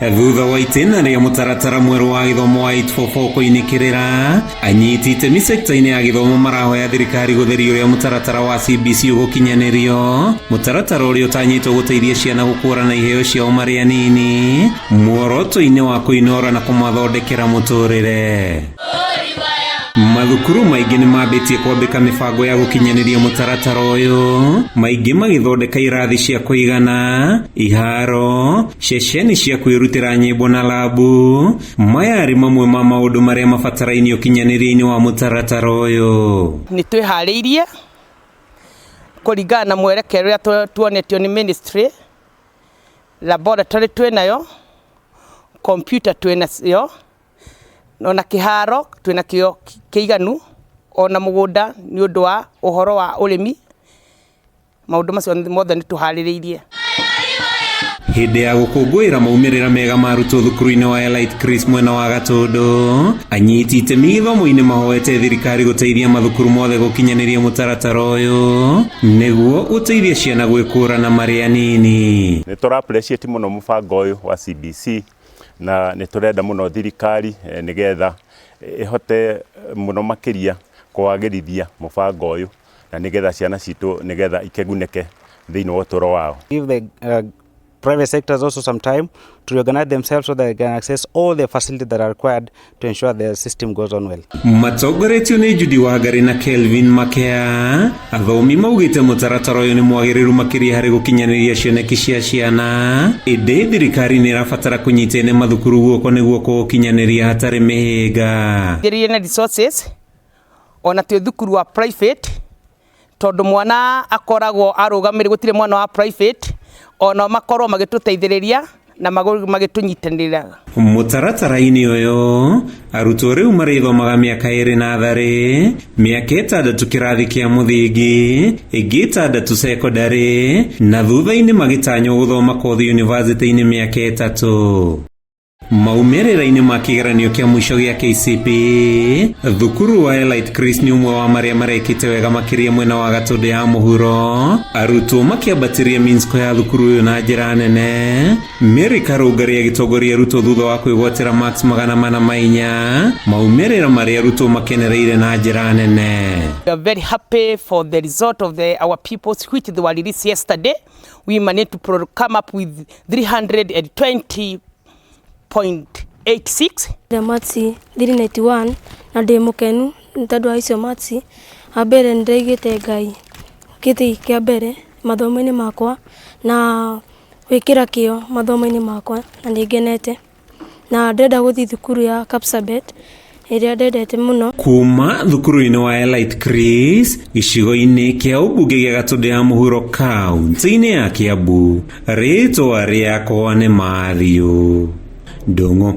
Thutha wa itĩna rĩa mũtaratara mwerũ wa gĩthomo wa 844 kũinĩkĩrĩra, anyiti itemi sekta-inĩ ya gĩthomo marahoya thirikari gũtheria ũrĩa mũtaratara wa CBC ũgũkinyanĩrio, mũtaratara ũrĩa ũtanyĩtwo gũteithia ciana gũkũrana iheo ciao marĩ anini, muoroto-inĩ wa kũinora na kũmathondekera mũtũrĩre. Mathukuru maingĩ nĩ mambĩtie kwambĩka mĩbango ya gũkinyanĩria mũtaratara ũyũ, maingĩ magĩthondeka irathi cia kũigana, iharo, ceceni cia kwĩrutĩra nyĩmbo na labu. Maya arĩ mamwe ma maũndũ marĩa mabatarainie ũkinyanĩria-inĩ wa mũtaratara ũyũ. Nĩ twĩharĩirie kũringana na mwerekera ũrĩa tuonetio nĩ ministry, laboratory twĩnayo, computer twĩnacio, ona kĩharo twĩna kĩo kĩiganu, ona mũgũnda nĩ ũndũ wa ũhoro wa ũrĩmi, maũndũ macio mothe nĩ tũharĩrĩirie. Hĩndĩ ya gũkũngũĩra maumĩrĩra mega ma arutwo thukuru-inĩ wa Elite Chris mwena wa Gatũndũ, anyiti itemi gĩthomo-inĩ mahoete thirikari gũteithia mathukuru mothe gũkinyanĩria mũtaratara ũyũ nĩguo gũteithia ciana gwĩkũrana marĩ anini. Nĩ tũra appreciate mũno mũbango ũyũ wa CBC na nĩ tũrenda mũno thirikari nĩgetha ĩhote mũno makĩria kwagĩrithia mũbango ũyũ na nĩgetha ciana citũ nĩgetha ikĩgunĩke thĩinĩ wa ũtũro wao. Give the private sectors also some time to reorganize themselves so that they can access all the facilities that are required to ensure the system goes on well. Matongoretio nĩ Judy Wangari na Kelvin Makea, athomi maugĩte mũtaratara ũyũ nĩ mwagĩrĩru makĩria harĩ gũkinyanĩria cioneki cia ciana, ĩndĩ thirikari nĩ ĩrabatara kũnyita ene mathukuru guoko nĩguo kũũkinyanĩria hatarĩ mĩhĩnga. Thĩrĩrie na resources ona twĩ thukuru wa private, tondũ mwana akoragwo arũgamĩrĩ, gũtirĩ mwana wa private, ona makorwo magĩtũteithĩrĩria na magĩtũnyitanĩra. Mũtaratara-inĩ ũyũ, arutwo rĩu marĩthomaga mĩaka 2 natharĩ, mĩaka 6 kĩrathi kĩa mũthingi, ĩngĩ 6 cekondarĩ, na thutha-inĩ magĩtanywo gũthoma kothi yunivasĩtĩ-inĩ mĩaka 3. Maumĩrĩra-inĩ ma kĩgeranio kĩa mũico gĩa KCPE, thukuru wa Elite Chris nĩ ũmwe wa marĩa marekĩte wega makĩria mwena wa Gatũndũ ya mũhuro, arutwo makĩambatĩria mean score ya thukuru ũyũ na njĩra nene. Mary Karũngari agĩtongoria arutwo thutha wa kwĩgwatĩra marks 404, maumĩrĩra marĩa arutwo makenereire na njĩra nene. We are very happy for the result of our pupils which they were released yesterday. We managed to come up with 320.86. The marks 391 na ndĩ mũkenu nĩ tondũ wa icio marks. Wa mbere nĩ ndaigĩte Ngai gĩtĩ kĩa mbere mathomo-inĩ makwa na gwĩkĩra kĩo mathomo-inĩ makwa na nĩ ngenete na ndĩrenda gũthiĩ thukuru ya Kapsabet ĩrĩa ndendete mũno. Kuma thukuru-inĩ wa Elite Chris gĩcigo-inĩ kĩa ũmbunge gĩa Gatũndũ ya mũhuro kaunti-inĩ ya Kiambu, rĩtwa rĩakwa nĩ Matthew Ndung'u.